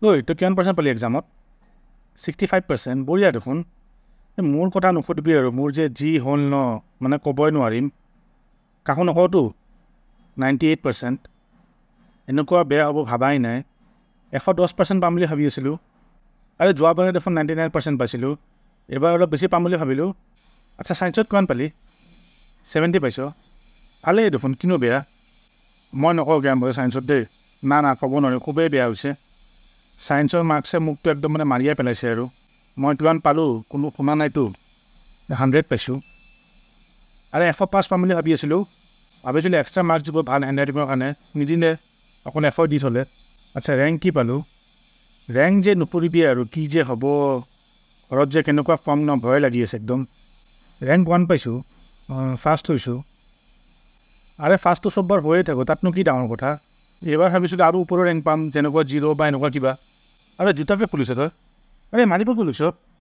ঐ, তই কিমান পাৰ্চেণ্ট পালি এক্সামত? 65%, বঢ়িয়া দেখোন। মোৰ কথা নুসুধিবি আৰু, মোৰ যে যি হ'ল ন, মানে ক'বই নোৱাৰিম। কাকো নকওঁতো। 98%। এনেকুৱা বেয়া হ'ব ভাবাই নাই। 110% পাম বুলি ভাবি আছিলোঁ। আৰে, যোৱাবাৰে দেখোন 99% পাইছিলোঁ, এইবাৰ অলপ বেছি পাম বুলি ভাবিলোঁ। আচ্ছা, ছায়েন্সত কিমান পালি? 70 পাইছ, ভালেই দেখোন, কিনো বেয়া? মই নকওঁ কিমান পাইছোঁ ছায়েন্সত দেই। না না, ক'ব নোৱাৰিম, খুবেই বেয়া হৈছে। ছায়েন্সৰ মাৰ্কছে মোকতো একদম মানে মাৰিয়ে পেলাইছে আৰু। মই কিমান পালোঁ কোনো শুনা নাইতো। 100 পাইছোঁ। আৰে, 105 পাম বুলি ভাবি আছিলোঁ। ভাবিছিলোঁ এক্সট্ৰা মাৰ্কছ দিব ভাল হেণ্ড ৰাইটিঙৰ কাৰণে, নিদিলে, অকল 100 দি থ'লে। আচ্ছা, ৰেংক কি পালোঁ? ৰেংক যে নুসুধিবি আৰু, কি যে হ'ব, ঘৰত যে কেনেকুৱা কম ন, ভয় লাগি আছে একদম। ৰেংক 1 পাইছোঁ, ফাৰ্ষ্ট হৈছোঁ। আৰে, ফাৰ্ষ্টটো চববাৰ হৈয়ে থাকোঁ, তাতনো কি ডাঙৰ কথা? এইবাৰ ভাবিছিলোঁ আৰু ওপৰৰ ৰেংক পাম, যেনেকুৱা 0 বা এনেকুৱা কিবা। আৰে, জোতাকে খুলিছ তই? আৰে, মাৰিব কি লৈছ?